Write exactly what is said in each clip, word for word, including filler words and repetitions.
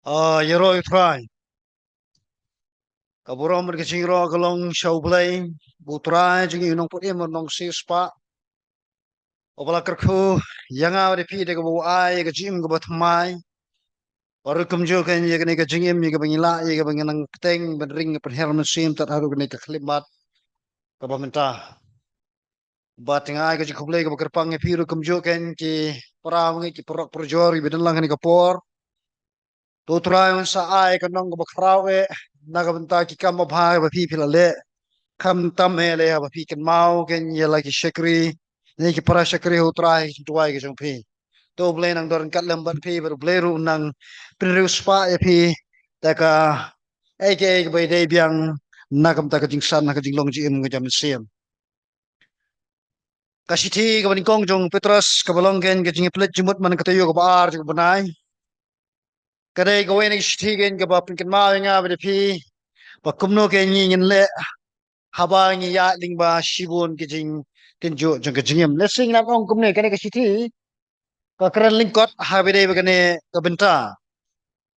Ah, ïaroh ïa u Trai. Ka burom bad ka jingïaroh ka long sha u Blei, u Trai jong ngi, u nongpynim, u nongsiewspah, uba la kyrkhu ïa nga bad ïa phi da kaba u ai ïa ka jingim kaba thymmai. Bad ruh kumjuh kein ïa kane ka jingim, ïa kaba ngi lah, ïa kaba ngi nang bteng ban ring, ban pynher mynsiem tad haduh kane ka khyllipmat kaba mynta. Bad nga ai ka jingkhublei kaba kyrpang ïa phi ruh kumjuh kein ki para bangeit, ki paralok parajor kiba don lang ha kane ka por. To u Trai un sa ai ka nong kaba khraw eh na ka bynta ki kam babha ba phi phi la leh. Khamtam eh lei haba phi kynmaw kein ïa la ki shakri ne ki para shakri ha u Trai ha ka jingduwai ka jong phi. To u Blei nang don ryngkat lem bad phi bad u Blei ruh un nang pynriewspah ïa phi da kaei kaei kaba ïadei biang na ka bynta ka jingsan ha ka jinglong jingim ka jong mynsiem. Ka shithi kaba nyngkong jong u Petros kaba long kein ka jingïapyllait jingmut man ka taïew kaba ar jong u bnai. Ka dei kawei na ki shithi kein kaba pynkynmaw ïa nga bad ïa phi ba kumno kein ngi ngin leh haba ngi ïaid lyngba shibun ki jingtynjuh jong ka jingim. Lehse ngin ong kumne, kane ka shithi ka kren lyngkot ha kaba ïadei bad kane ka bynta,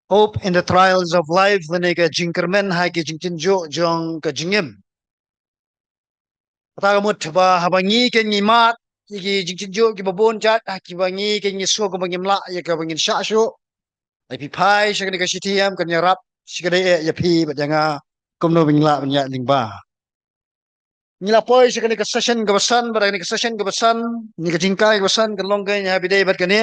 Hope in the Trials of Life, lane ka jingkyrmen ha ki jingtynjuh jong ka jingim. Kata ka mut ba haba ngi kein ngi mad ïa ki jingtynjuh kiba bun jait, ha kiba ngi kein ngi sngew kumba ngim lah ïa kaba ngin shah shuh, ai phi phai sha kane ka shithi em, kan ïarap shikatdei eh ïa phi bad ïa nga kumno ba ngin lah ban ïaid lyngba. Ngi la poi sha kane ka session kaba san, bad kane ka session kaba san, ne ka jinghikai kaba san ka long kein ha kaba ïadei bad kane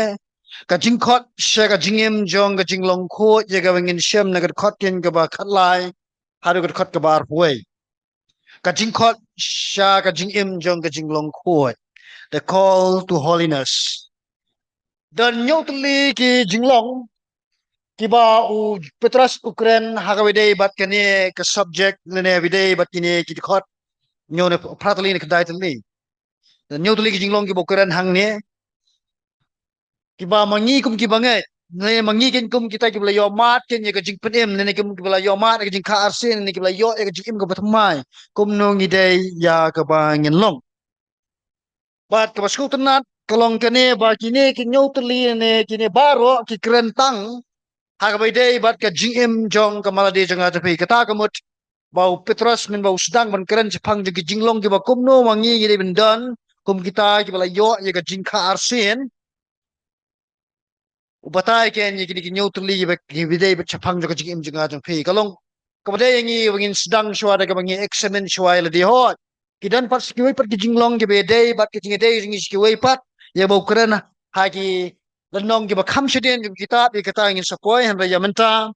ka jingkhot sha ka jingim jong ka jinglong khuid, ïa kaba ngin shem na ka dkhot kein kaba khatlai haduh ka dkhot kaba arphew wei. Ka jingkhot sha ka jingim jong ka jinglong khuid, the call to holiness. Don hynñiew tylli ki jinglong kiba u Petros u kren ha kaba ïadei bad kane ka subject, lane ha kaba ïadei bad kine ki dkhot. Hynñiew ne phra tylli ne khyndai tylli. Don hynñiew tylli ki jinglong kiba u kren hangne, kiba ma ngi kum ki bangeit, ne ma ngi kein kum kita kiba la ïoh mad kein ïa ka jingpynim, ne kum kiba la ïoh mad ïa ka jingkha arsien, ne kiba la ïoh ïa ka jingim kaba thymmai, kumno ngi dei ïa kaba ngin long. Bad kaba sngewtynnat ka long kane ba kine ki hynñiew tylli ne kine baroh ki kren tang ha kaba ïadei bad ka jingim jong ka mala die jong nga jong phi. Kata ka mut ba u Petros mynba u sdang ban kren shaphang jong ki jinglong kiba kumno ma ngi ngi dei ban don kum kita kiba la ïoh ïa ka jingkha arsien, u batai kein ïa kine ki hynñiew tylli ba ki dei bad shaphang jong ka jingim jong nga jong phi. Ka long kaba dei ïa ngi ba ngin sdang shuwa da kaba ngi examine shuwa ïa lade, hooid. Ki don pat sa kiwei pat ki jinglong kiba ïadei bad ki jingïadei jong ngi sa kiwei pat, ïa ba u kren ha ki lynnong kiba kham shadien jong ka kitab, ïa kata ngin sa poi, hynrei ïa mynta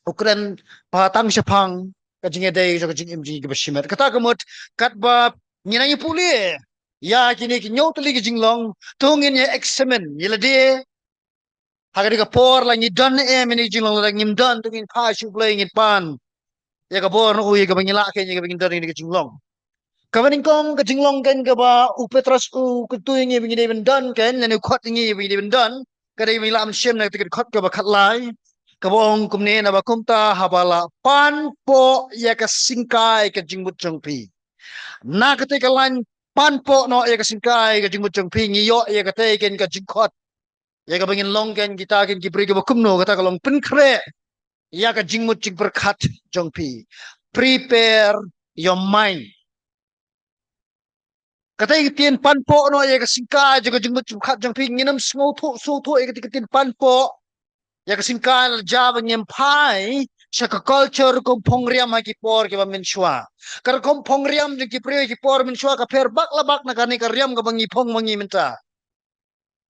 u kren pat tang shaphang ka jingïadei jong ka jingim jong ngi kaba shimet. Kata ka mut katba ngi nang ïa pule ïa kine ki hynñiew tylli ki jinglong, to ngin ïa examine ïa lade. Ha kane ka por la ngi don ne em ïa kine ki jinglong, lada ngim don to ngin phai sha u Blei, ngin pan ïa ka bor na u ïa kaba ngi lah kein ïa kaba ngin don ïa kine ki jinglong. Kaba nyngkong ka jinglong kein kaba u Petros u kyntu ïa ngi ba ngi dei ban don kein, lane u khot ïa ngi ba ngi dei ban don, ka dei ba ngi lah ban shem na kata ka dkhot kaba khatlai, kaba ong kumne: Naba kumta haba la pan poh ïa ka syngkai ka jingmut jong phi. Na kata ka lain pan poh noh ïa ka syngkai ka jingmut jong phi, ngi ïoh ïa kata kein ka jingkhot ïa kaba ngin long kein kita kein ki briew kiba kumno, kata ka long pynkhreh ïa ka jingmut jingpyrkhat jong phi. Prepare your mind. Kata ka ktien pan poh noh ïa ka syngkai jong ka jingmut jingpyrkhat jong phi, ngin ym sngewthuh sngewthuh ïa kata ka ktien pan poh ïa ka syngkai la jia ba ngim phai sha ka culture rukom phong riam ha ki por kiba mynshuwa. Ka rukom phong riam jong ki briew ha ki por mynshuwa ka pher bak la bak na kane ka riam kaba ngi phong ma ngi mynta.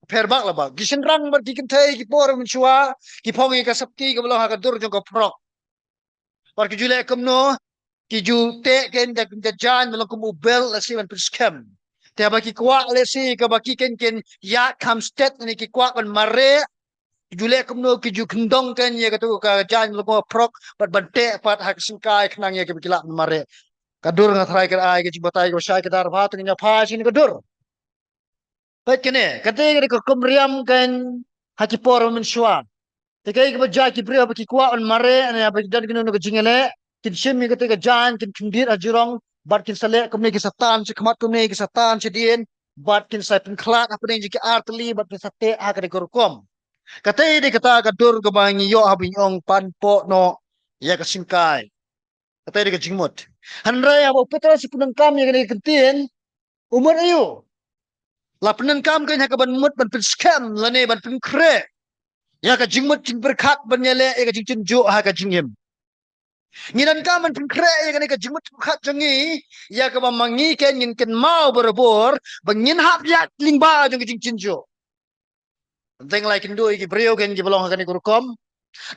Pher bak la bak. Ki shynrang bad ki kynthei ki por mynshuwa ki phong ïa ka sopti kaba long ha ka dur jong ka phrok. Bad ki ju leh kumno? Ki ju teh kein da ka jaiñ ba long kum u belt lehse ban pynskhem. Te haba ki kwah lehse kaba ki kein kein ïaid kham stet ne ki kwah ban mareh, ki ju leh kumno? Ki ju kyndong kein ïa katu ka jaiñ ba long kum ka phrok bad ban teh pat ha ka syngkai khnang ïa kaba ki lah ban mareh. Ka dur, nga tharai ka ai ka jingbatai kaba shai, ka dar bha, to ngin ïa phai sha kane ka dur. Peit kane, kata ka dei ka rukom riam kein ha ki por mynshuwa. Te kaei kaba jia, ki briew haba ki kwah ban mareh ne haba ki don kano kano ka jingïaleh, kin shim ïa kata ka jaiñ, kin khyndiat ha jrong bad kin sa leh kumne, kin sa tan sha khmat kumne, kin sa tan shadien, bad kin sa pynkhlad hapdeng jong ki ar tylli bad kin sa teh ha kata ka rukom. Katei dei kata ka dur kaba ngi ïoh haba ngi ong pan poh noh ïa ka syngkai. Katei dei ka jingmut. Hynrei haba u Petros u pyndonkam ïa kane ka ktien, u mut aïu? La pyndonkam kein ha kaban mut ban pynskhem lane ban pynkhreh ïa ka jingmut jingpyrkhat ban ïaleh ïa ka jingtynjuh ha ka jingim. Ngi donkam ban pynkhreh ïa kane ka jingmut jingpyrkhat jong ngi, ïa kaba ma ngi kein ngin kynmaw barabor ba ngin hap ïaid lyngba jong ka jingtynjuh. Teng la ïa kynduh ïa ki briew kein kiba long ha kane ka rukom.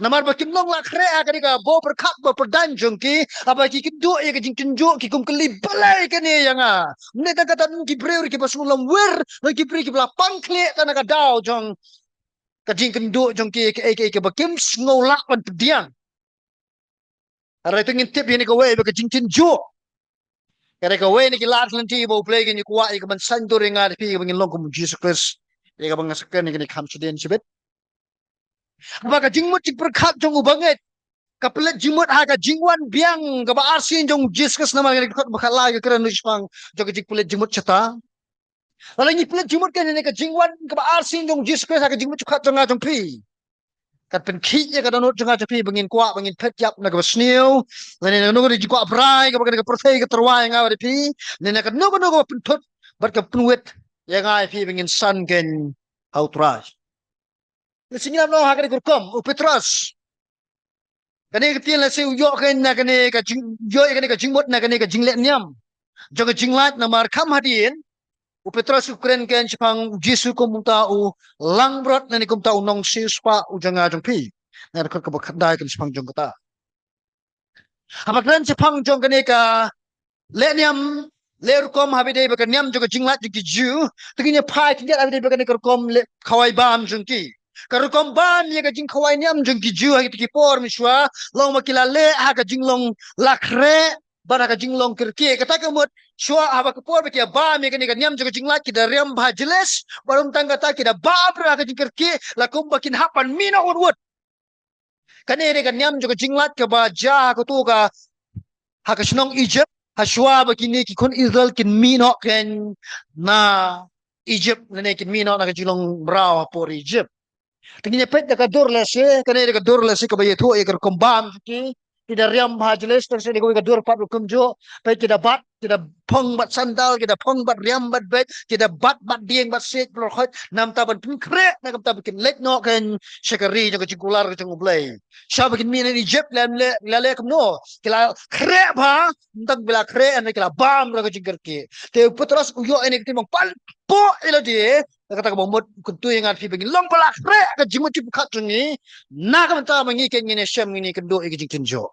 Namar ba kim long la khreh ha kane ka bor pyrkhat bor pyrdan jong ki, haba ki kynduh ïa ka jingtynjuh ki kum kylli balei kane ïa nga. Mynta tang kata ki briew kiba sngewlem wir, ki briew kiba la pang khlieh tang na ka daw jong ka jingkynduh jong ki, ïa kaei kaei kaba kim sngew lah ban pdiang. Hynrei to ngin tip ïa kane kawei ba ka jingtynjuh, ka dei kawei na ki lad lynti ba U Blei kein u kwah ïa ka ban saiñdur ïa nga bad phi ïa kaba ngin long kum U Jisu Khrist, ïa kaba nga sa kren ïa kane kham shadien shibit. Haba ka jingmut jingpyrkhat jong u bangeit ka pynleit jingmut ha ka jingwan biang kaba arsien jong U Jisu Khrist, namar kane ka dkhot ba khatlai ka kren shaphang jong ka jingpynleit jingmut shata. Lada ngi pynleit jingmut kein ha kane ka jingwan kaba arsien jong U Jisu Khrist ha ka jingmut jingpyrkhat jong nga jong phi, kan pynkhih ïa ka dohnud jong nga jong phi ba ngin kwah ba ngin phet ïap na kaba sniew, lane na kano kano ka jingkwah brai kaba kane ka pyrthei ka tyrwa ïa nga bad ïa phi, lane na kano kano kaba pynthut bad ka pynwit ïa nga ïa phi ba ngin san kein ha U Trai. Lehse ngi ïohi ha kane ka rukom u Petros, kane ka ktien lehse u ïoh kein na kane ka jing, ïoh ïa kane ka jingmut na kane ka jingleh niam jong ka jinglait, namar kham hadien u Petros u kren kein shaphang U Jisu kum uta u langbrot lane kum uta u nongsiewspah u jong nga jong phi. Na ka dkhot kaba khatlai kren shaphang jong kata. Haba kren shaphang jong kane ka leh niam leh rukom, haba ïadei bad ka niam jong ka jinglait jong ki Jiw, to ngin ïa phai khyndiat haba ïadei bad kane ka rukom leh khawai bam jong ki. Ka rukom bam ïa ka jingkhawai niam jong ki Jiw ha kito ki por mynshuwa long ba ki la leh ha ka jinglong la khreh bad ha ka jinglong kyrkieh. Kata ka mut shuwa haba ka por ba ki ïa bam ïa kane ka niam jong ka jinglait ki da riam bha jles, bad ym tang kata ki da bam ruh ha ka jingkyrkieh, la kumba kin hap ban mih noh wut wut. Kane dei ka niam jong ka jinglait kaba jia ha kato ka, ha ka shnong Egypt, ha shuwa ba kine ki khun Israel kin mih noh kein na Egypt, lane kin mih noh na ka jinglong mraw ha por Egypt. Te ngin ïa peit da ka dur lehse, kane dei ka dur lehse kaba ïathuh ïa ka rukom bam jong ki. Ki da riam bha jles, te lehse dei kawei ka dur pat ruh kumjuh. Peit ki da bat, ki da phong bad sandal, ki da phong bad riam bad beit, ki da bat bad dieng bad siej bad lor khoit, namar ban pynkhreh, namar ba kin leit noh kein sha ka ri jong ka jingkular ka jong U Blei. Shuwa ba kin mih na Egypt la leh, la leh kumno? Ki la khreh bha, ym tang ba la khreh, hynrei ki la bam ruh ha ka jingkyrkieh. Te u Petros u ïoh ïa kane ka ktien ban pan poh ïa lade, na kata kaba mut u kyntu ïa nga bad phi ba ngin long ba la khreh ka jingmut jingpyrkhat jong ngi, na ka bynta ba ngi kein ngin ïa shem, ngin ïa kynduh ïa ka jingtynjuh.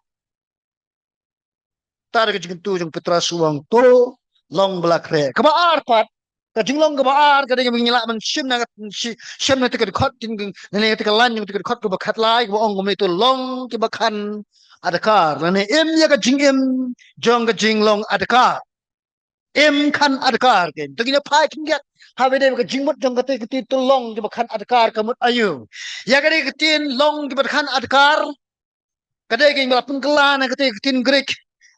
Kata dei ka jingkyntu jong u Petros, u ong to long ba la khreh. Kaba ar pat, ka jinglong kaba ar ka dei kaba ngi lah ban shim na ka, shi-, shim na kata ka dkhot, jing, na kata ka lain jong kata ka dkhot kaba khatlai kaba ong kumne, to long kiba khang adkar, lane im ïa ka jingim jong ka jinglong adkar. Im khang adkar kein. To ngin ïa phai khyndiat haba ïadei bad ka jingmut jong kata ka ktien to long kiba khang adkar, ka mut aïu? Ïa kata ka ktien long kiba khang adkar, ka dei kein ba la pynkylla na kata ka ktien Greek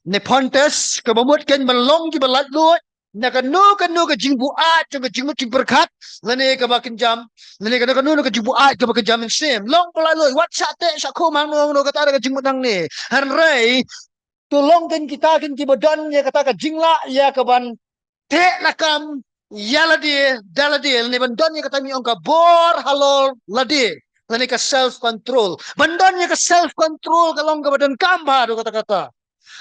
nephontes, kaba mut kein ban long kiba laitluid na kano kano ka jingbuaid jong ka jingmut jingpyrkhat, lane kaba kynjam, lane kano kano ka jingbuaid kaba kynjam mynsiem. Long ba laitluid, wat shah teh shah khum hangno hangno, kata dei ka jingmut hangne. Hynrei to long kein kita kein kiba don ïa kata ka jinglah ïa kaban teh lakam ïa lade da lade, lane ban don ïa kata ngi ong ka bor halor lade, lane ka self control. Ban don ïa ka self control ka long kaba donkam bha haduh katta katta.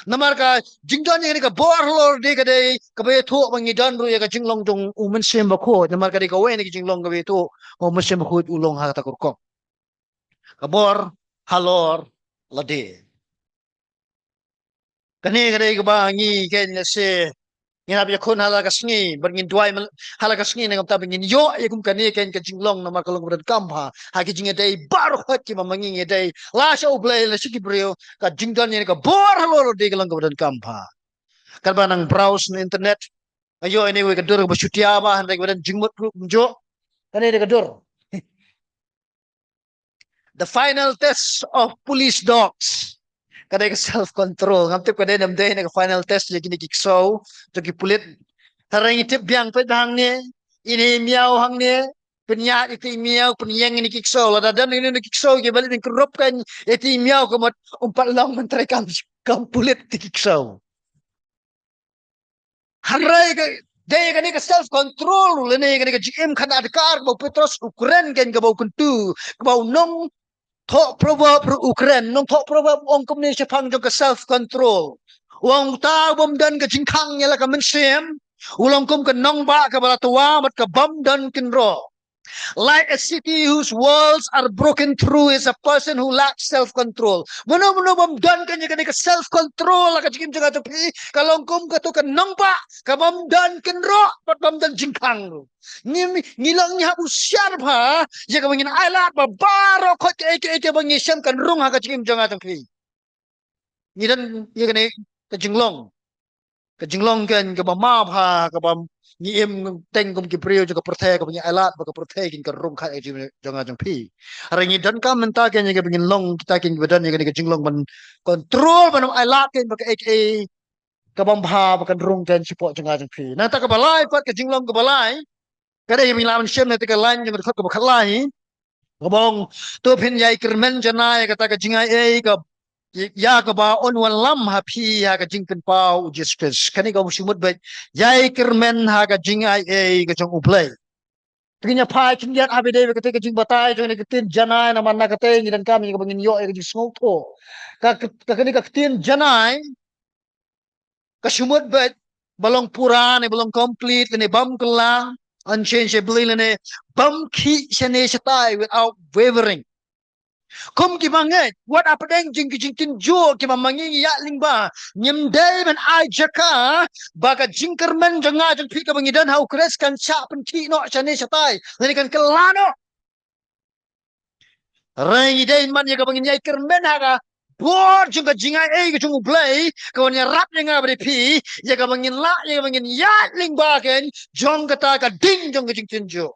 Namar ka jingdon ïa kane ka bor halor lade ka dei kaba ïathuh ba ngi don ruh ïa ka jinglong jong U Mynsiem Bakhuid, namar ka dei kawei na ka jinglong kaba ïathuh ba U Mynsiem Bakhuid u long ha kata ka rukom. Ka bor halor lade. Kane ka dei kaba ngi kein lehse ngin hap ïakhun ha la ka sngi, bad ngin duwai man ha la ka sngi, na ka bynta ba ngin ïoh ïa kum kane kein ka jinglong, namar ka long kaba donkam bha ha ki jingïadei baroh kiba ma ngi ngi ïadei, la sha U Blei la sha ki briew. Ka jingdon ïa kane ka bor halor lade ka long kaba donkam bha. Katba nang browse na internet, nga ïoh ïa kawei ka dur kaba shutia bha, hynrei kaba don jingmut ruh kumjuh. Kane dei ka dur The Final Test of Police Dogs. Ka dei ka self control. Ngam tip ka dei ne ym dei na ka final test ïa kine ki ksew jong ki pulit. Hynrei ngi tip biang, peit hangne, ine i miaw hangne, pynïaid ïa ki miaw, pynïeng ïa ki ksew. Lada don ïa ki ksew kiba leh pynkurup kan ïa ki miaw, ka mut um pat long ban treikam, kam pulit ïa ki ksew. Hynrei ka dei kane ka self control lane kane ka jingim khanadkar kaba u Petros u kren, kan kaba u kyntu, kaba u nongthoh Proverb ruh u kren. Nongthoh Proverb u ong kumne shaphang jong ka self control. U ong, uta u bym don ka jingkhang ïa la ka mynsiem u long kum ka nongbah kaba la twa bad ka bym don kynroh. Like a city whose walls are broken through is a person who lacks self control. Mano mano bym don kane ka self control ha ka jingim jong nga jong phi, ka long kum kato ka nongbah ka bym don kynroh bad bym don jingkhang. Ngi, ngi long ngi hap husiar bha ïa kaba ngin ailad ba baroh khoit kaei kaei kaba ngi shem kan rung ha ka jingim jong nga jong phi. Ngi don ïa kane ka jinglong, ka jinglong kan kaba ma bha, kaba ngi im teng kum ki briew jong ka pyrthei, kaba ngi ailad ba ka pyrthei kan ka rung khat ïa ka jingim jong nga jong phi. Hynrei ngi donkam mynta kan ïa kaba ngin long kita kan kiba don ïa kane ka jinglong ban control, ban ailad kan ba kaei kaei ka bym bha ba kan rung kan shapoh jong nga jong phi. Nangta kaba lai pat, ka jinglong kaba lai, ka dei ba ngi lah ban shem na kata ka lain jong ka dkhot kaba khatlai, kaba ong, to phin ïai kyrmen janai ïa kata ka jingaiei ka, ïa kaba un wallam ha phi ha ka jingpynpaw u Jisu Khrist. Kane kaba shu mut beit, ïai kyrmen ha ka jingaiei ka jong U Blei. Te ngin ïa phai khyndiat ha ba dei kata ka jingbatai jong kane ka ktien janai, namar na kata ngi donkam ïa kaba ngin ïoh ïa ka jingsngewthuh. Ka, ka, kane ka ktien janai ka shu mut beit ba long pura ne ba long complete lane bym kylla, unchangeable lane bym khih shane shatai, without wavering. Kum kiba ngeit, wat hapdeng jong ki jingtynjuh kiba ma ngi ngi ïaid lyngba, ngim dei ban ai jaka ba ka jingkyrmen jong nga jong phi kaba ngi don ha U Khrist kan shah pynkhih noh shane shatai lane kan kylla noh. Hynrei ngi dei ban man ïa kaba ngin ïai kyrmen ha ka bor jong ka jingaiei ka jong U Blei, ka wan ïarap ïa nga bad ïa phi, ïa kaba ngin lah, ïa kaba ngin ïaid lyngba kan jong kata ka ding jong ka jingtynjuh.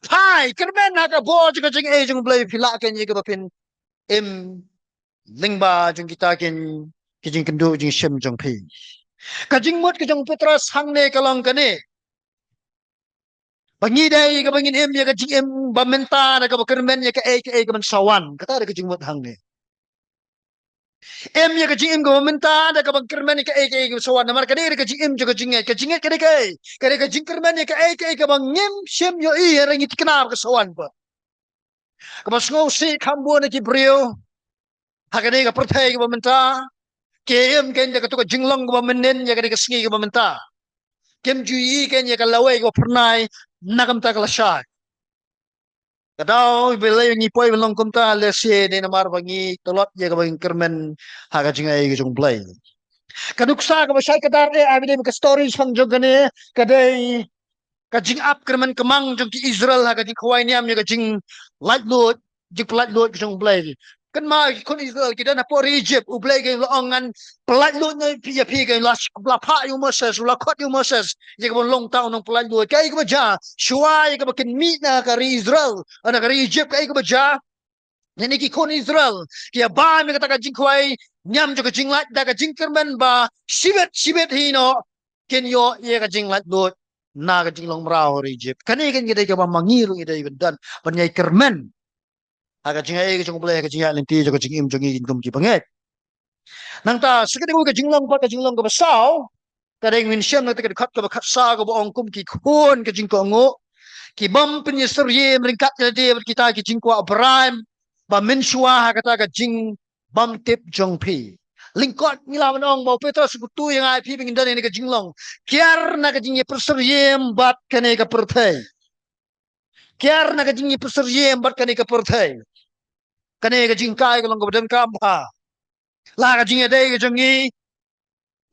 Phai kyrmen ha ka bor jong ka jingaiei jong U Blei, phi lah kan ïa kaba phin im lyngba jong kita kan ki jingkynduh jingshem jong phi. Ka jingmut ka jong u Petros hangne ka long kane, ba ngi dei kaba ngin im ïa ka jingim ba mynta da kaba kyrmen ïa kaei kaei kaban sa wan. Kata dei ka jingmut hangne. Im ïa ka jingim kaba mynta da kaba kyrmen ïa kaei kaei kaban sa wan. Namar ka dei ka jingim jong ka jingngeit. Ka jingngeit ka dei kaei? Ka dei ka jingkyrmen ïa kaei kaei kaba ngim shym ïohi, hynrei ngi thikna ba ka sa wan pat. Kaba sngewsih kham bun na ki briew ha kane ka pyrthei kaba mynta ki im kan da kato ka jinglong kaba mynnin ïa kane ka sngi kaba mynta. Kim ju ïohi kan ïa ka lawei kaba phyrnai na ka bynta ka lashai. Ka daw ba lei ngi poi ban long kumta lehse dei namar ba ngi tlot ïa kaba ngi kyrmen ha ka jingaiei ka jong U Blei. Ka nuksa kaba shai kdar eh ha ba dei ka story shaphang jong kane, ka dei ka jingap kyrmen kyrmang jong ki Israel ha ka jingkhawai niam ïa ka jinglaitluid, jingpynlaitluid ka jong U Blei. Kynmaw ki khun Israel ki don hapoh ri Egypt, U Blei ka la ong ngan pynlaitluid ïa phi, ïa phi, ka la, la phah ïa u Moses, la khot ïa u Moses ïa kaba long uta u nongpynlaitluid. Kaei kaba jia? Shuwa ïa kaba kin mih na ka ri Israel, na ka ri Egypt, kaei kaba jia? Lane ki khun Israel ki ïa bam ïa kata ka jingkhawai niam jong ka jinglait da ka jingkyrmen ba shibit shibit hi noh kin ïoh ïa ka jinglaitluid na ka jinglong mraw ha ri Egypt. Kane kan ka dei kaba ma ngi ruh ngi dei ban don, ban ïai kyrmen ha ka jingaiei ka jong U Blei, ha ka jingïaid lynti jong ka jingim jong ngi kum ki bangeit. Nangta sa kawei ka jinglong pat, ka jinglong kaba saw, ka dei ngin shem na kata ka dkhot kaba khatsaw kaba ong, kum ki khun ka jingkohnguh, ki bym pynïasyriem ryngkat ïa lade bad kita ki jingkwah bribe ba mynshuwa ha kata ka jingbymtip jong phi. Lyngkot ngi lah ban ong ba u Petros u kyntu ïa nga ïa phi ba ngin don ïa kane ka jinglong. Kiar na ka jingïapyrsyriem bad kane ka pyrthei. Kiar na ka jingïapyrsyriem bad kane ka pyrthei. Kane ka jinghikai ka long kaba donkam bha. La ka jingïadei ka jong ngi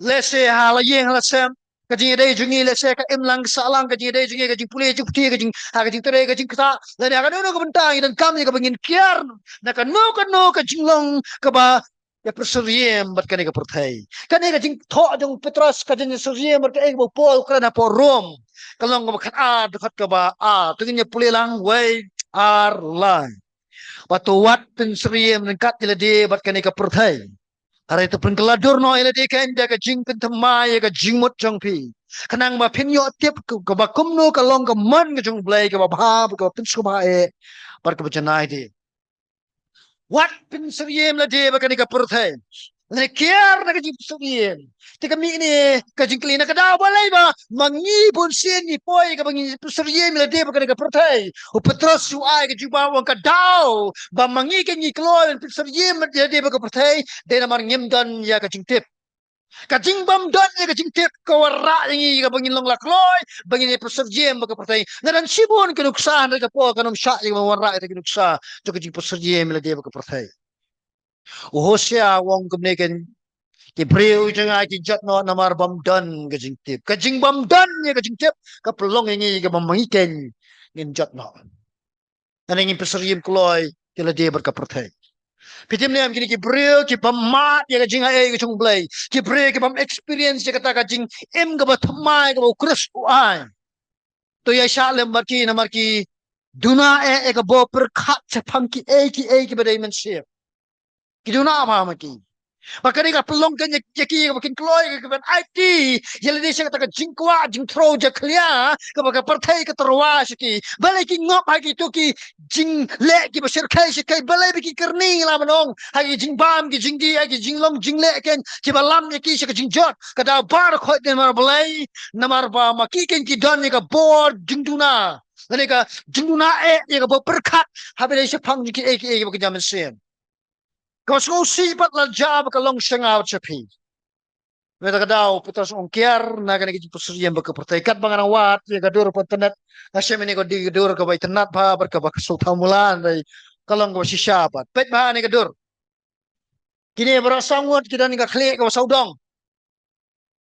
lehse ha la ïing ha la sem, ka jingïadei jong ngi lehse ka imlang ka sahlang, ka jingïadei jong ngi ka jingpule jingputhi, ka jing, ha ka jingtrei ka jingktah, lane ha kano kano ka bynta ngi donkam ïa kaba ngin kiar na kano kano ka jinglong kaba ïapyrsyriem bad kane ka pyrthei. Kane ka jingthoh jong u Petros ka jingïasyriem bad kaei kaba u Paul u kren hapoh Rom, ka long kaba khatar, dkhot kaba ar. To ngin ïa pule lang, wei, ar, lai. Ba to wat pynsyriem ryngkat ïa lade bad kane ka pyrthei. Hynrei to pynkylla dur noh ïa lade kein da ka jingpynthymmai ïa ka jingmut jong phi, khnang ba phin ïoh tip ka, kaba kumno ka long ka mon ka jong U Blei kaba bha, kaba pynsngewbha eh bad kaba janai de. Wat pynsyriem lade bad kane ka pyrthei. Lane kiar na ka jingpynsyriem. Te ka mih ne ka jingkylli, na ka daw balei ba ma ngi bunsien ngi poi kaba ngi pynsyriem lade bad kane ka pyrthei? U Petros u ai ka jubab, u ong ka daw ba ma ngi kein ngi kloi ban pynsyriem lade bad ka pyrthei dei namar ngim don ïa ka jingtip. Ka jingbym don ïa ka jingtip ka wanrah ïa ngi kaba ngin long la kloi ba ngin ïa pynsyriem bad ka pyrthei. Nga don shibun ki nuksa hynrei ka por kan ym shah ïa ka ban wanrah ïa ki nuksa jong ka jingpynsyriem lade bad ka pyrthei. U Hosea u ong kumne kein, ki briew jong nga ki jot noh namar bym don ka jingtip. Ka jingbym don ïa ka jingtip ka pynlong ïa ngi kaba ma ngi kein ngin jot noh. Lane ngin pynsyriem kloi ïa lade bad ka pyrthei. Phi tip ne em, kine ki briew ki bym mad ïa ka jingaiei ka jong U Blei, ki briew ki bym experience ïa kata ka jingim kaba thymmai kaba U Khrist u ai. To ïa shah lem bad ki namar ki duna eh ïa ka bor pyrkhat shaphang kiei kiei kiba dei mynsiem. Ki duna bha ma ki. Ba kane ka pynlong kein ïa ki kaba kin kloi ka ban aiti ïa lade sha kata ka jingkwah jingthro jakhlia kaba ka pyrthei ka tyrwa sha ki. Balei ki ngop ha kito ki jingleh kiba shyrkhei shyrkhei? Balei ba ki kyrni, la mynno, ha ki jingbam ki jingdih, ha ki jinglong jingleh kein kiba lam ïa ki sha ka jingjot? Ka daw baroh khoit namar balei? Namar ba ma ki kein ki don ïa ka bor jingduna, lane ka jingduna eh ïa ka bor pyrkhat haba ïadei shaphang jong kiei kiei kiba kynja mynsiem. Kaba sngewsih bad la jia ba ka long sha nga bad sha phi. Mynta ka daw u Petros u ong kiar na kane ka jingpynsyriem bad ka pyrthei. Katba nga nang wad ïa ka dur ba itynnat, nga shem ïa kane ka dur kaba itynnat bha bad kaba sngewthuh mula, hynrei ka long kaba shisha bha. Peit bha ïa kane ka dur. Kine baroh saw ngut ki don ka khlieh kaba sawdong.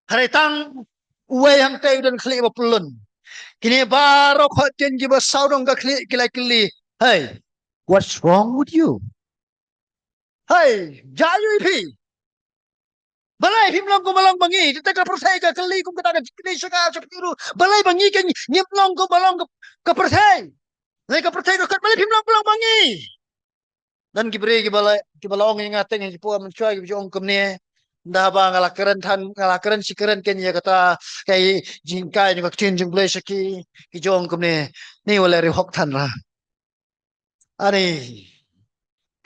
Hynrei tang uwei hangtei u don khlieh ba pyllun. Kine baroh khoit kein kiba sawdong ka khlieh ki la kylli, "Hey, what's wrong with you? Hey, jia aiu ïa phi? Balei phim long kumba long ma ngi?" Te ka pyrthei ka kylli kum kata ka jingkylli sha nga sha phi ruh, balei ba ngi kein ngim long kumba long ka, ka pyrthei? Lane ka pyrthei ka khot, balei phim long kumba long ma ngi? Don ki briew kiba la, kiba la ong ïa nga teng ha ki por mynshuwa kiba ju ong kumne. Nda ba nga la kren than, nga la kren shi kren kein ïa kata ka jinghikai jong ka ktien jong U Blei sha ki, ki ju ong kumne, "Ni, wat leh riewhok than ra." Ani,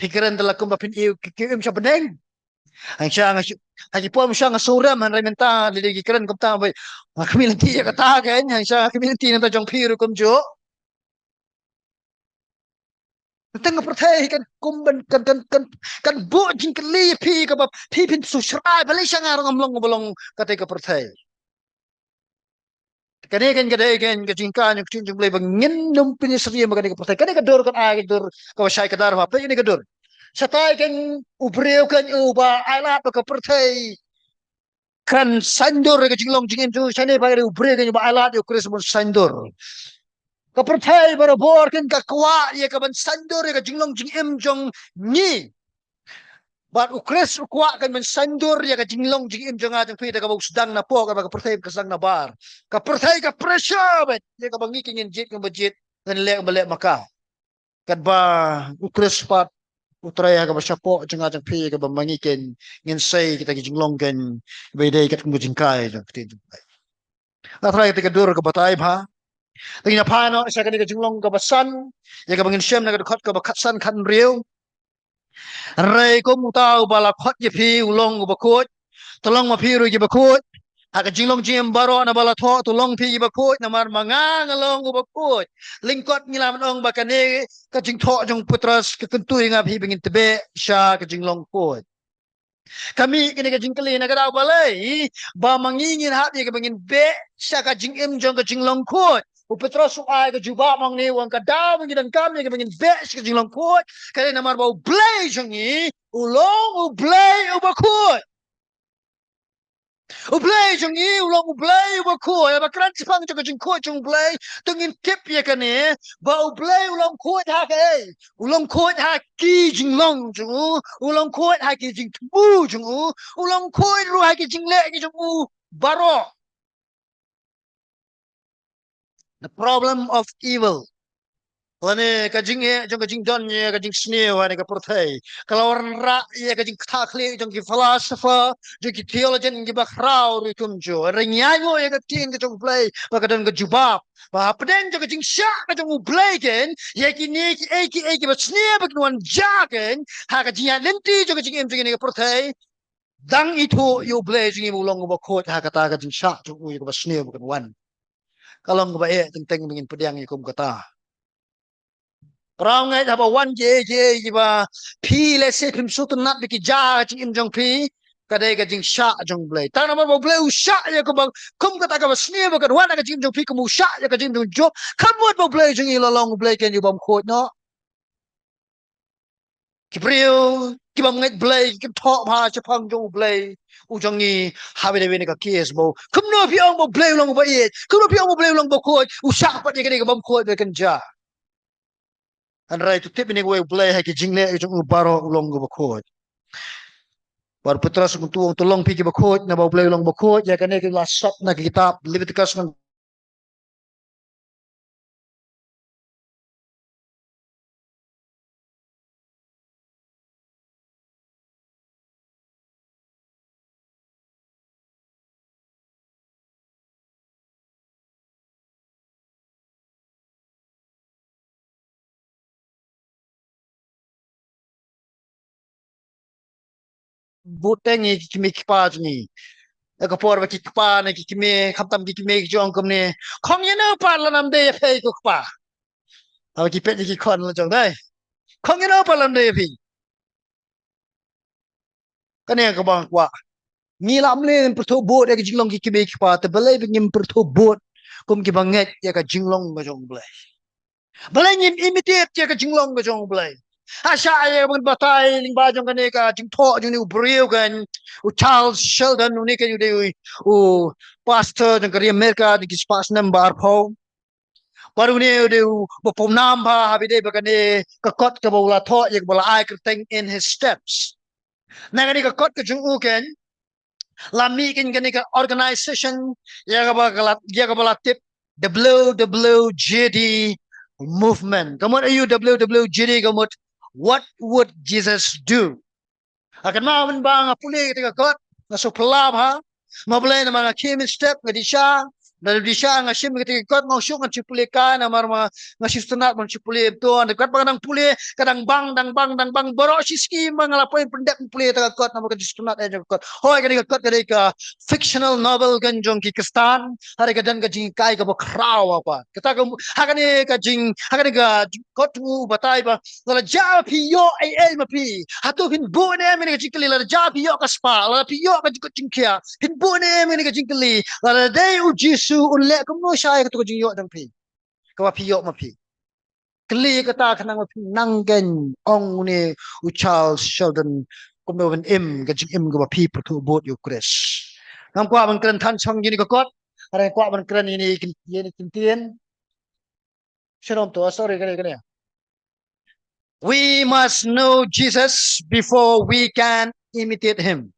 phi kren da la kumba phin ïoh ki, ki im sha bneng. Hangta nga shu, ha ki por mynshuwa nga sngewrem, hynrei mynta lada ki kren kumta ba nga khmih lynti ïa kata kein, hangta nga khmih lynti na ka bynta jong phi ruh kumjuh. Tang ka pyrthei kan kum ban, kan, kan, kan, kan buh jingkylli ïa phi kaba phi phin sngewsih, "Balei sha nga ruh ngam long kumba long kata ka pyrthei?" Kane kein ka dei kein ka jinghikai jong ka ktien jong U Blei ba ngin ym pynsyriem bad kane ka pyrthei. Kane ka dur kan ai ka dur kaba shai kdar bha. Peit kane ka dur. Shatai kein u briew kein uba ai lad ba ka pyrthei kan saiñdur ïa ka jinglong jingim jong u. Shane pat ka dei u briew kein uba ai lad ïa u Khrist ban saiñdur. Ka pyrthei barabor kein ka kwah ïa ka ban saiñdur ïa ka jinglong jingim jong ngi. Bad u Khrist u kwah kan ban saiñdur ïa ka jinglong jingim jong nga jong phi da kaba u sdang na pok, kaba ka pyrthei ka sdang na bar. Ka pyrthei ka pressure beit ïa kaba ngi kein ngin jied kumba jied, ngin leh kumba leh ma ka. Katba u Khrist pat u trei ha kaba shapoh jong nga jong phi, kaba ma ngi kein ngin sei kita ki jinglong kein ba ïadei katkum ka jinghikai jong ka ktien jong U Blei. La trai kata ka dur kaba tai bha. Te ngin ïa phai noh sha kane ka jinglong kaba san, ïa kaba ngin shem na ka dkhot kaba khatsan khathynriew. Hynrei kum uta uba la khot ïa phi u long uba khuid, to long ma phi ruh kiba khuid. Ha ka jinglong jingim baroh naba la thoh, to long phi kiba khuid, namar ma nga nga long uba khuid. Lyngkot ngi la mad ong ba kane ka jingthoh jong u Petros ka kyntu ïa nga phi ba ngin tbeh sha ka jinglong khuid. Ka mih kane ka jingkylli, na ka daw balei ba ma ngi ngin hap ïa kaba ngin beh sha ka jingim jong ka jinglong khuid? U Petros u ai ka jubab hangne, u ong ka daw ba ngi donkam ïa kaba ngin beh sha ka jinglong khuid ka dei namar ba U Blei jong ngi u long U Blei uba khuid. U Blei jong ngi u long U Blei uba khuid. Haba kren shaphang jong ka jingkhuid jong U Blei, to ngin tip ïa kane ba U Blei u long khuid ha kaei? U long khuid ha ki jinglong jong u, u long khuid ha ki jingthmu jong u, u long khuid ruh ha ki jingleh ki jong u baroh. The problem of evil. Lane ka jingeh jong ka jingdon ïa ka jingsniew ha kane ka pyrthei ka la wanrah ïa ka jingkthah khlieh jong ki philosopher, jong ki theologian kiba khraw ruh kumjuh. Hynrei ngi ainguh ïa ka ktien ka jong U Blei ba ka don ka jubab. Ba hapdeng jong ka jingshah ka jong U Blei kein ïa kine kiei kiei kiba sniew ba kin wan jia kein ha ka jingïaid lynti jong ka jingim jong kane ka pyrthei, dang ithuh ïa U Blei jong ngi ba u long uba khuid ha kata ka jingshah jong u ïa kaba sniew ba kan wan. Ka long kaba eh teng teng ba ngin pdiang ïa kum kata. Para bangeit, haba wan kiei kiei kiba phi lehse phim sngewtynnat ba ki jia ha ka jingim jong phi, ka dei ka jingshah jong U Blei. Tang namar ba U Blei u shah ïa ka ba kum kata kaba sniew ba kan wan ha ka jingim jong phi, kum u shah ïa ka jingim jong Job. Ka mut ba U Blei jong ngi la long U Blei kein u bym khuid noh. Ki briew ki bym ngeit Blei kim thoh bha shaphang jong U Blei u jong ngi ha kawei na kawei ka case ba kumno phi ong ba U Blei u long uba ïeit, kumno phi ong ba U Blei u long uba khuid, u shah pat ïa kane ka bym khuid ba kan jia. Hynrei to tip ïa kane kawei, U Blei ha ki jingleh jong u baroh u long uba khuid. Bad u Petros u kyntu u ong to long phi kiba khuid, naba U Blei u long uba khuid. Ïa kane ka la sot na ka kitab Leviticus ngan bud te ngi ki kmie ki kpa jong ngi. Ha ka por ba ki kpa ne ki kmie, khamtam ki kmie ki jong kumne, khong ïano pat la nam dei ïa phi ko kpa. Haba ki peit ïa ki khon la jong dei, khong ïano pat la nam dei ïa phi. Kane kaba nga kwah. Ngi la mlien pyrthuh bud ïa ka jinglong ki kmie ki kpa, te balei ba ngim pyrthuh bud kum kiba ngeit ïa ka jinglong ka jong U Blei? Balei ngim imitate ïa ka jinglong ka jong U Blei? Ha shah ïa ka ban batai lyngba jong kane ka jingthoh jong une u briew kein, u Charles Sheldon, une kein u dei u, u pastor jong ka ri America jong ki spah snem ba arphew. Bad une u dei uba pawnam bha haba ïadei bad kane ka kot kaba u la thoh ïa kaba la ai kyrteng In His Steps. Na kane ka kot ka jong u kein la mih kein kane ka organization ïa kaba ka la, ïa kaba la tip W W J D movement. Ka mut aïu W W J D? Ka mut, what would Jesus do? Ha kane mynba nga pule kata ka kot, nga sngewphylla bha. Ma Blei, namar nga khie mynstep nga dih sha, nga dih sha nga shim kata ka kot, nga shu, ngan shu pule kai, namar ma nga shu sngewtynnat ban shu pule. To, hynda katba nga dang pule ka dang bang, dang bang, dang bang, baroh shi sngi ma nga la poi pyndep pyndep ïa kata ka kot, namar ka jingsngewtynnat ïa ka kot. Hooid, kane ka kot ka dei ka fictional novel kein jong ki Khristan, hynrei ka don ka jinghikai kaba khraw bha. Kata ka, ha kane ka jing, ha kane ka kot u batai ba lada jia phi ïoh ei ei ma phi, hato phin buh ne em ïa kane ka jingkylli? Lada jia phi ïoh ka spah, lada phi ïoh ka jingkut jingkhiah, phin buh ne em ïa kane ka jingkylli? Lada dei U Jisu, un leh kumno shai ïa kato ka jingïoh jong phi kaba phi ïoh ma phi? Kylli kata khnang ba phin nang kein, ong une u Charles Sheldon, kumno ban im ka jingim kaba phi pyrthuh bud ïa U Khrist. Ngam kwah ban kren than shong ïa kane ka kot, hynrei nga kwah ban kren ïa kane, ïa kane ka ktien. Shalom to, sorry, kane, kane. We must know Jesus before we can imitate him.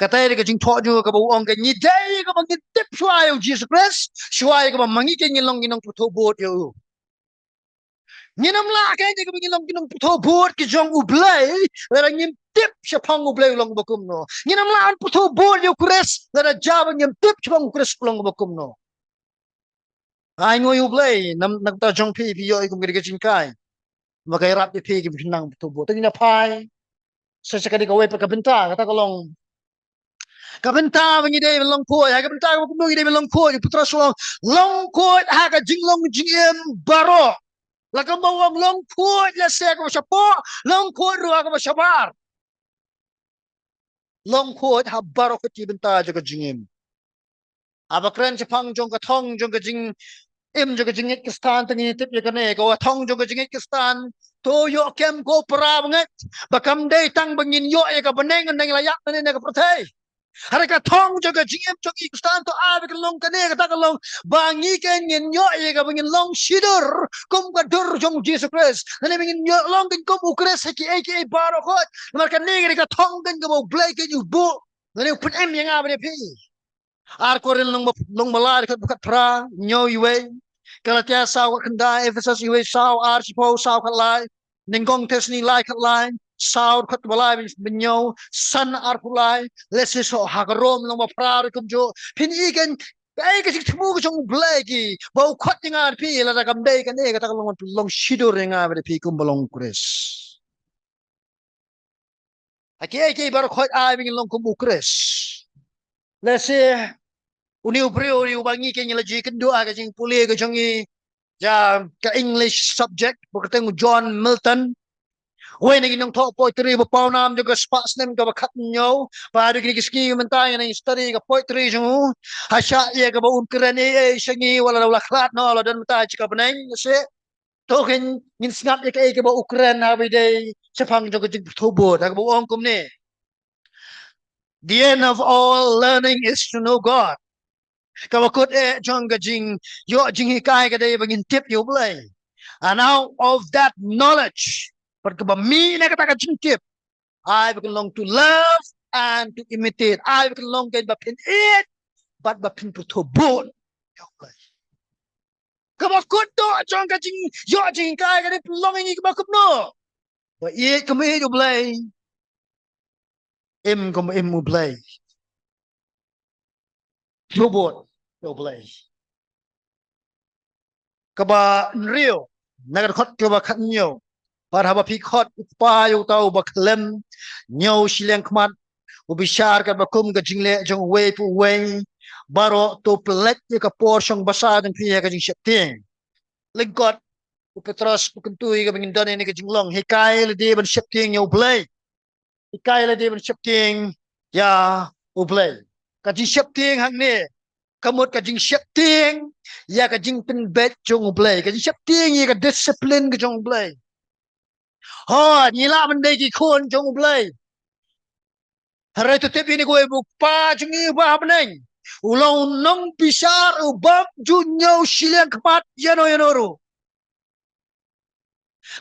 Kata ïa ka jingthoh jong u kaba u ong ka, ngi dei kaba ngin tip shuwa ïa U Jisu Khrist, shuwa ïa kaba ma ngi kein ngin long ki nongpyrthuh bud ïa u. Ngin ym lah kein ïa kaba ngin long ki nongpyrthuh bud ki jong U Blei lada ngim tip shaphang U Blei u long ba kumno. Ngin ym lah ban pyrthuh bud ïa U Khrist lada jia ba ngim tip shaphang U Khrist u long ba kumno. Ai nguh ïa U Blei, na, na ka bynta jong phi, phi ïoh ïa kum kane ka jinghikai. Ma ka ïarap ïa phi ki phin nang pyrthuh bud. Te ngin ïa phai sa sha kane kawei pat ka bynta, kata ka long ka bynta ba ngi dei ban long khuid. Ha ka bynta kaba kumno ngi dei ban long khuid? U Petros u ong, long khuid ha ka jinglong jingim baroh. La kumba u ong long khuid lehse ha kaba shapoh, long khuid ruh ha kaba shabar. Long khuid ha baroh ki bynta jong ka jingim. Haba kren shaphang jong ka thong jong ka jingim jong ka jingngeit Khristan, te ngin tip ïa kane, ka thong jong ka jingngeit Khristan, to ïoh kem ko para bangeit, ba kam dei tang ba ngin ïoh ïa ka bneng hynda ngi la ïap na kane ka pyrthei. Hynrei ka thong jong ka jingim jong ngi Khristan to ai ba kan long kane, kata ka long ba ngi kein ngin ïoh ïa kaba ngin long shidur kum ka dur jong U Jisu Khrist. Lane ba ngin ïoh long kein kum U Khrist ha kiei kiei baroh khoit. Namar kane ka dei ka thong kein kaba U Blei kein u buh. Lane u pynim ïa nga bad ïa phi. Ar Korinth lyngba, lyngba lai, dkhot ba khatphra, hynñiew iwei. Galatia saw khatkhyndai, Ephesos wei saw, ar shiphew saw khatlai, Nyngkong Thessaloni lai khatlai, saw khatwei lai, bynñiew, san arphew lai, lehse shu ha ka Rom lynnong ba phra ruh kumjuh. Phin i kein kaei ka jingthmu ka jong U Blei ki ba u khot ïa nga bad phi, lada kam dei kane kata ka long ban pynlong shibun ïa nga bad phi kum ba long u Khrist. Ha kiei kiei baroh khoit ai ba ngin long kum u Khrist. Lehse une u briew une uba ngi kein ngi la ju ïakynduh ha ka jingpule ka jong ngi ïa ka English subject, ba kyrteng u John Milton. Uwei na ki nongthoh poetry ba pawnam jong ka spah snem kaba khathynñiew. Bad ha kine ki sngi mynta ngi nang study ka poetry jong u. Ha shah ïa kaba un kren ei ei sha ngi, wat la u la khlad noh, la don mynta ha ka bneng, lehse. To kein ngin sngap ïa kaei kaba u kren haba ïadei shaphang jong ka jingpyrthuh bud, ha kaba u ong kumne: The end of all learning is to know God. Kaba kut eh jong ka jingïoh jinghikai ka dei ba ngin tip ïa U Blei. And out of that knowledge, bad kaba mih na kata ka jingtip, ai ba kan long to love and to imitate. Ai ba kan long kein ba phin ïeit bad ba phin pyrthuh bud ïa U Blei. Kaba kut eh jong ka jingïoh jinghikai ka dei pynlong ïa ngi kaba kumno? Ba ïeit kumba ïeit U Blei, im kumba im U Blei, pyrthuh bud ïa U Blei. Kaba hynriew, na ka dkhot kaba khathynñiew: Bad haba phi khot U Kpa ïa uta uba khlem ñiew shiliang khmat, u bishar katba kum ka jingleh jong uwei pa uwei baroh, to pynleit ïa ka por shong basa jong phi ha ka jingsheptieng. Lyngkot, u Petros u kyntu ïa kaba ngin don ïa kane ka jinglong: hikai lade ban sheptieng ïa U Blei. Hikai lade ban sheptieng ïa U Blei. Ka jingsheptieng hangne ka mut ka jingsheptieng ïa ka jingpynbeit jong U Blei, ka jingsheptieng ïa ka discipline ka jong U Blei. Hooid, ngi lah ban dei ki khun jong U Blei. Hynrei to tip ïa kane, uwei pa u Kpa jong ngi uba ha bneng u long u nongbishar ubym ju ñiew shiliang khmat ïano ïano ruh.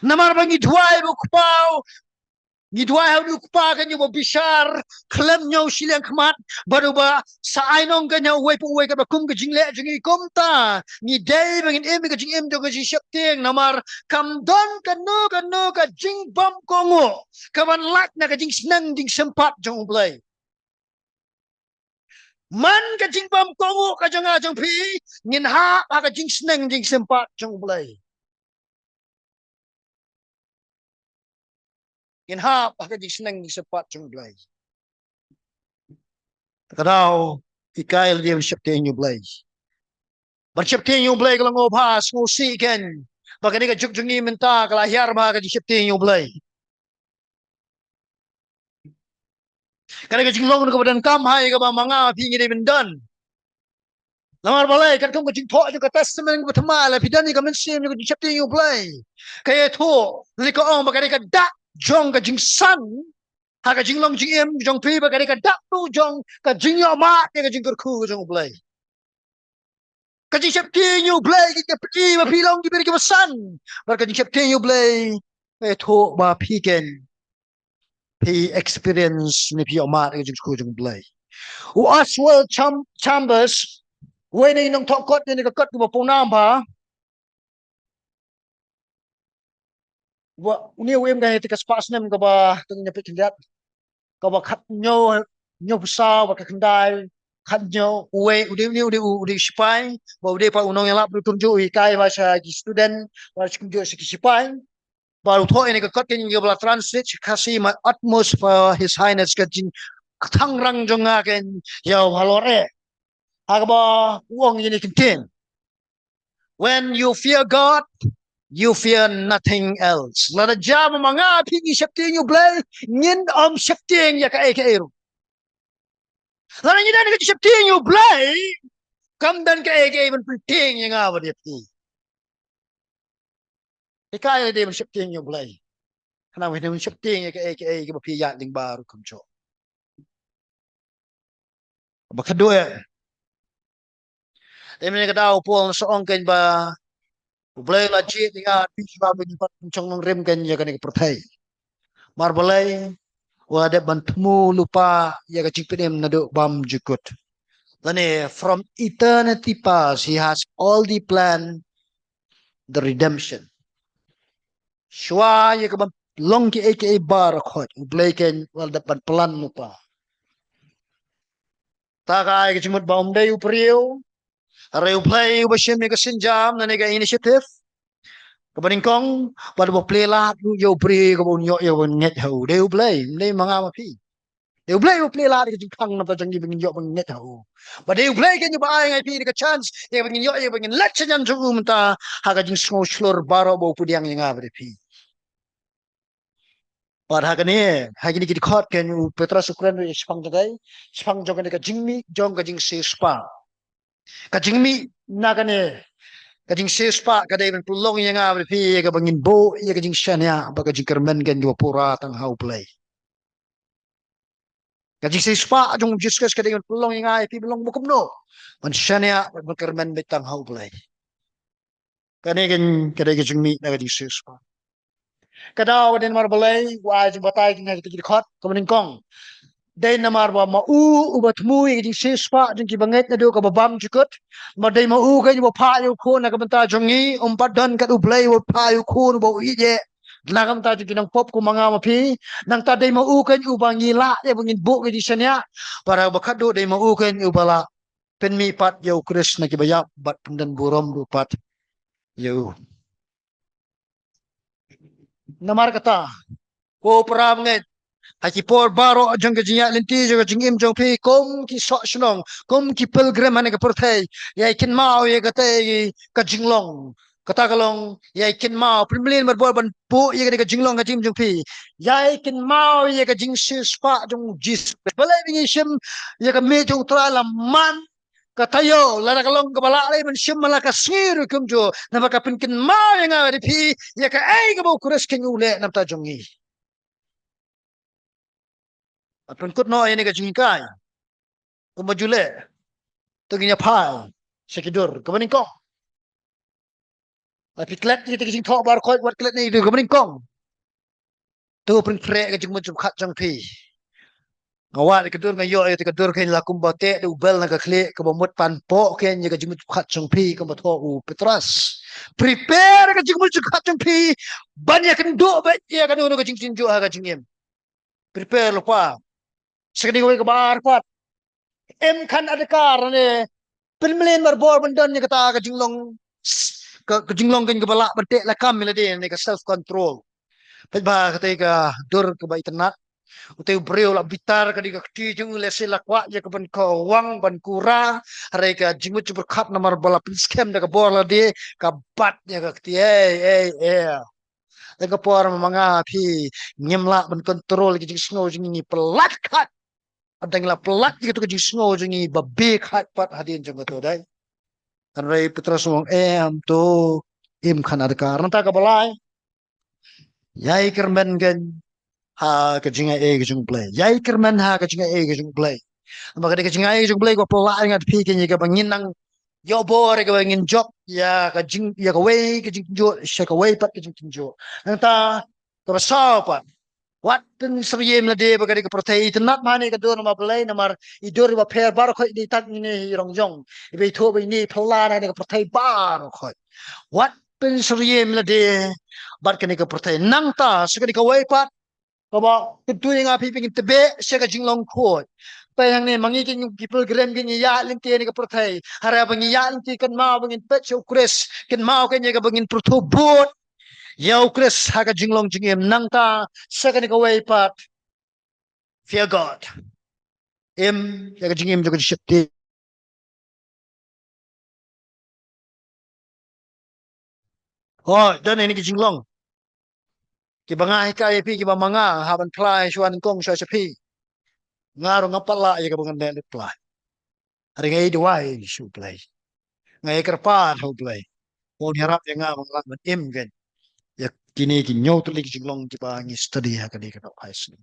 Namar ba ngi duwai ba u Kpa, ngi duwai ha une u Kpa kein uba bishar khlem ñiew shiliang khmat, bad uba sa ai nong kein ha uwei pa uwei katba kum ka jingleh jong ngi. Kumta ngi dei ba ngin im ïa ka jingim jong ka jingsheptieng, namar kam don kano kano ka jingbymkohnguh kaban lait na ka jingsneng jingsympat jong U Blei. Man ka jingbymkohnguh ka jong nga jong phi, ngin hap ha ka jingsneng jingsympat jong U Blei. Ngin hap ha ka jingsneng jingsympat jong U Blei. Ka daw, hikai lade ban sheptieng ïa U Blei. Ban sheptieng ïa U Blei ka long, o bha, sngewsih kein ba kane ka juk jong ngi mynta ka la hiar bha ka jingsheptieng ïa U Blei. Kane ka jinglong kaba donkam ha ïa kaba ma nga ma phi ngi dei ban don. Namar balei? Katkum ka jingthoh jong ka Testament kaba thymmai, la phi don ïa ka mynsiem jong ka jingsheptieng ïa U Blei, ka ïathuh, lane ka ong ba ka dei ka dak jong ka jingsan ha ka jinglong jingim jong phi, ba ka dei ka dak ruh jong ka jingïohmad ïa ka jingkyrkhu jong U Blei. Ka jingsheptieng ïa U Blei ka pyni ba phi long ki briew kiba san. Bad ka jingsheptieng ïa U Blei ka ïathuh ba phi kein phi experience ne phi ïohmad ïa ka jingkyrkhu jong U Blei. U Oswald Cham-, Chambers, uwei na ki nongthoh kot, ne ka kot kaba pawnam bha, wa, une u im ka hynriew spah snem kaba tang ïa phi khyndiat, kaba khathynñiew, hynñiewphew saw bad ka khyndai, khathynñiew, uwei, u dei, une u dei, u dei u shipai, bad u dei pat u nongïalap ruh kumjuh, u hikai bha sha ki student bad kumjuh sha ki shipai. Bad u thoh ïa kane ka kot kein kaba la translate sha Khasi: My utmost for His Highness, ka jingthangrang jong nga kein ïa U Halor eh. Ha kaba u ong ïa kane ka ktien: When you fear God, you fear nothing else. Lada jia ba ma nga ma phi ngi sheptieng ïa U Blei, ngin ym sheptieng ïa kaei kaei ruh. Lada ngi don ka jingsheptieng ïa U Blei, kam don kaei kaei ban pyntieng ïa nga bad ïa phi. Hikai lade ban sheptieng ïa U Blei, khnang ba phin ym sheptieng ïa kaei kaei kaba phi ïaid lyngba ruh kumjuh. Ba khatduh eh, te mynne ka daw u Paul u sa ong kein ba U Blei u la jied ïa nga bad phi ba ngin pat shong nongrim kein ïa kane ka pyrthei. Namar balei? U la dep ban thmu lypa ïa ka jingpynim naduh bymjukut. Lane from eternity past, He has already planned the redemption. Shuwa ïa ka ban long kiei kiei baroh khoit, U Blei keiñ u la dep ban plan lypa. Ta ka ai ka jingmut ba ym dei u briew, hynrei U Blei uba shim ïa ka sienjam lane ka initiative kaba nyngkong, bad uba plie lad ruh ïa u briew kaba un ïoh ïa ka ban ngeit ha u. Dei U Blei, ym dei ma nga ma phi. Dei U Blei uba plie lad ïa ka jingkhang na bynta jong ngi ba ngin ïoh ban ngeit ha u. Bad dei U Blei keiñ uba ai ïa ngi ha phi ïa ka chance ïa ba ngin ïoh ïa ba ngin leit shañian jong u mynta ha ka jingsngew shlur baroh ba u pdiang ïa nga bad ïa phi. Bad ha kane, ha kine ki dkhot keiñ u Petros u kren ruh ïa shaphang jong ka, shaphang jong kane ka jingmih jong ka jingsiewspah. Ka jingmih na kane ka jingsiewspah ka dei ban pynlong ïa nga bad ïa phi ïa kaba ngin buh ïa ka jingshaniah bad ka jingkyrmen keiñ kaba pura tang ha U Blei. Ka jingsiewspah jong u Jisu Khrist ka dei ban pynlong ïa nga ïa phi ban long ba kumno, ban shaniah bad ban kyrmen beit tang ha U Blei. Kane keiñ ka dei ka jingmih na ka jingsiewspah. Ka daw ba dei namar balei u ai jingbatai kine ki dkhot, kaba nyngkong, dei namar ba ma u uba thmu ïa ka jingsiewspah jong ki bangeit naduh kaba bymjukut. Ma dei ma u keiñ uba phah ïa u Khun na ka bynta jong ngi, ym pat don kat U Blei uba phah ïa u Khun uba u ïeit na ka bynta jong ki nongpop kum ma nga ma phi. Nangta dei ma u keiñ uba ngi lah ïa ba ngin buh ka jingshaniah. Bad ha kaba khatduh dei ma u keiñ uba lah pynmih pat ïa u Khrist na kiba ïap bad pyndonburom ruh pat ïa u. Namar kata, ko para bangeit, ha ki por baroh jong ka jingïaid lynti jong ka jingim jong phi kum ki soh shnong, kum ki pilgrim ha kane ka pyrthei, ïai kynmaw ïa kata ka jinglong. Kata ka long, ïai kynmaw, pynmlien marwei ban buh ïa kane ka jinglong ha ka jingim jong phi. Ïai kynmaw ïa ka jingsiewspah jong u Jisu. Balei ba ngi shim ïa ka miej jong u Trai la man ka taïew, lada ka long kaba lah lei ban shim man la ka sngi ruh kumjuh, namar ka pynkynmaw ïa nga bad ïa phi ïa kaei kaba u Khrist keiñ u leh na bynta jong ngi. Bad pynkut noh ïa kane ka jinghikai kumba ju leh. To ngin ïa phai sha ki dur kaba nyngkong. Lada phi klet ïa kita ki jingthoh baroh khoit, wat klet ïa ki dur kaba nyngkong. To pynkhreh ka jingmut jingpyrkhat jong phi. Nga wad ïa ka dur, nga ïoh ïa ka dur keiñ la kumba teh da u bel na ka khlieh, kaba mut ban pynpoh keiñ ïa ka jingmut jingpyrkhat jong phi, kumba thoh u Petros. Prepare ka jingmut jingpyrkhat jong phi ban ïakynduh beit ïa kano kano ka jingtynjuh ha ka jingim. Prepare lypa. Sa kane kawei kaba ar pat. Im kham adkar ne pynmlien marwei ban don ïa kata ka jinglong, ka, ka jinglong keiñ kaba lah ban teh lakam ïa lade ne ka self control. Peit ba kata ka dur kaba itynnad. Utei u briew la bitar, ka dei ka kti jong u, lehse la kwah ïa ka ban kawang ban kura, hynrei ka jingmut jingpyrkhat namar ba la pynskhem da ka bor lade, ka bat ïa ka kti. Ei, ei, ei. Dang ka por ma nga phi ngim lah ban control ïa ka jingsngew jong ngi, ngi pyllait khat. Hadang la pyllait ïa kato ka jingsngew jong ngi ba beh khat pat hadien jong kato dei. Hynrei Petros u ong em to, im kham adkar. Nangta kaba lai, ïai kyrmen keiñ ha ka jingaiei ka jong U Blei. Ïai kyrmen ha ka jingaiei ka jong U Blei. Namar ka dei ka jingaiei ka jong U Blei kaba pyllait ïa nga bad phi keiñ ïa kaba ngin nang ïoh bor, ïa kaba ngin jop ïa ka jing, ïa kawei ka jingtynjuh sha kawei pat ka jingtynjuh. Nangta kaba saw pat, wat pynsyriem lade bad ka dei ka pyrthei. Itynnad ma ne ka dur namar balei, namar i dur iba pher baroh khoit, i dei tang ine i rong jong, iba ithuh ba ine i phylla na ka pyrthei baroh khoit. Wat pynsyriem lade bad kane ka pyrthei. Nangta sa kane kawei pat kaba kyntu ïa nga phi ba ngin tbeh sha ka jinglong khuid. Peit hangne, ma ngi keiñ ki pilgrim keiñ ngi ïaid lynti ha kane ka pyrthei. Hynrei ba ngi ïaid lynti kynmaw ba ngin peit sha u Khrist, kynmaw keiñ ïa kaba ngin pyrthuh bud ïa u Khrist ha ka jinglong jingim. Nangta sa kane kawei pat, fear God. Im ïa ka jingim jong ka jingsheptieng. Hooid, don ïa kine ki jinglong kiba nga hikai ïa phi, kiba ma nga hap ban phla shuwa nyngkong shuwa sha phi. Nga ruh ngam pat lah ïa kaba ngan leh lut phla. Hynrei nga ïai duwai sha U Blei, nga ïai kyrpad ha U Blei ba un ïarap ïa nga ba nga lah ban im keiñ ïa kine ki hynñiew tylli ki jinglong kiba ngi study ha kane ka dkhot phai snem.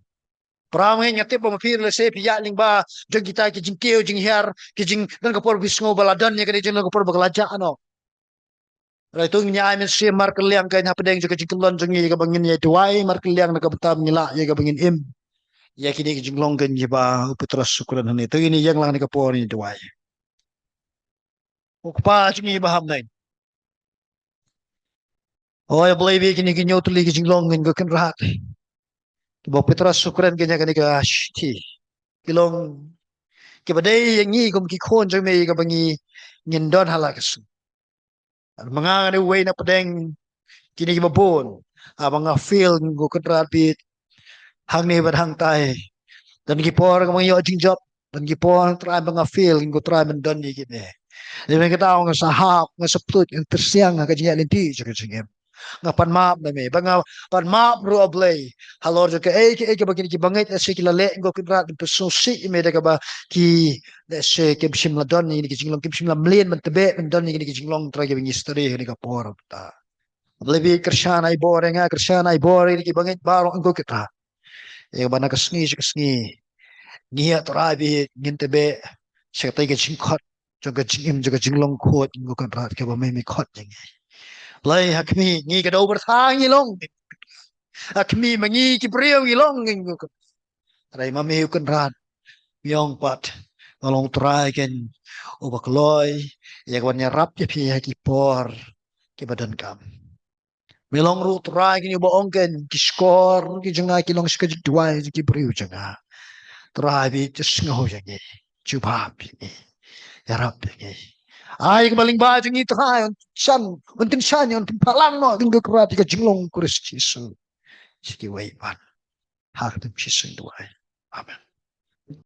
Para bangeit, nga tip ba ma phi ruh lehse phi ïaid lyngba jong kita ki jingkiew jinghiar, ki jing, don ka por ba phi sngew ba la don ïa kane, don ka por ba ka la jah noh. Hynrei to ngin ïa ai mynsiem markylliang keiñ hapdeng jong ka jingkyllon jong ngi, ïa kaba ngin ïa duwai markylliang na ka bynta ba ngin lah ïa kaba ngin im ïa kine ki jinglong keiñ kiba u Petros u kren hangne. To ngin ïeng lang ha kane ka por ngin ïa duwai. Ko Kpa jong ngi ba ha bneng, Hooid, Blei, ba kine ki hynñiew tylli ki jinglong ngin ïoh kynrad, kiba u Petros u kren kane ha kane ka shithi, ki long kiba dei ïa ngi kum ki khun jong me, kaba ngi ngin don ha la ka sngi. Bad ma nga, nga dei uwei na pdeng kine kiba bun, haba nga fail, ngin ïoh kynrad beit hangne bad hangtai. Don ki por kaba nga ïoh jingjop, don ki por, Trai, ba nga fail, ngin ïoh, Trai, ban don ïa kine. Dei na kata nga sa hap, nga sa pynlut, nga pyrshang ha ka jingïaid lynti jong ka jingim. Nga pan map na me, ba nga pan map ruh, A Blei, halor jong kaei kaei kaba kine ki bangeit lehse ki la leh, ngin ïoh kynrad ban pynsngewsih ïa me da kaba ki lehse kim shym la don ïa kine ki jinglong, kim shym la mlien ban tbeh ban don ïa kine ki jinglong, Trai, kiba ngi study ha kane ka por mynta. A Blei, ba kyrshan ai bor ïa nga, kyrshan ai bor ïa kine ki bangeit baroh, ngin ïoh kynrad, ïa kaba na ka sngi sha ka sngi ngi ïa, Trai, ba ngin tbeh sha katei ka jingkhot jong ka jingim, jong ka jinglong khuid, ngin ïoh kynrad, kaba me, me khot ïa ngi. Blei, ha khmih, ngi ka daw byrtha ngi long, ha khmih ma ngi ki briew ngi long, ngin ïoh kynrad. Trai, ma me ïoh kynrad. Me ong pat, nga long Trai kein uba kloi ïa kaban ïarap ïa phi ha ki por kiba donkam. Me long ruh Trai kein uba ong kein, ki shkor ki jong nga ki long sha ka jingduwai jong ki briew jong nga. Trai, ba to sngew ïa ngi, jubab ïa ngi, ïarap ïa ngi. Ai kaba lyngba jong ngi, Trai, un tyngshaiñ, un tyngshaiñ, un tyngphalang noh, ngin ïoh kynrad ïa ka jinglong Khrist Jisu sha kiwei pat. Ha ka kyrteng Jisu ngi duwai. Amen.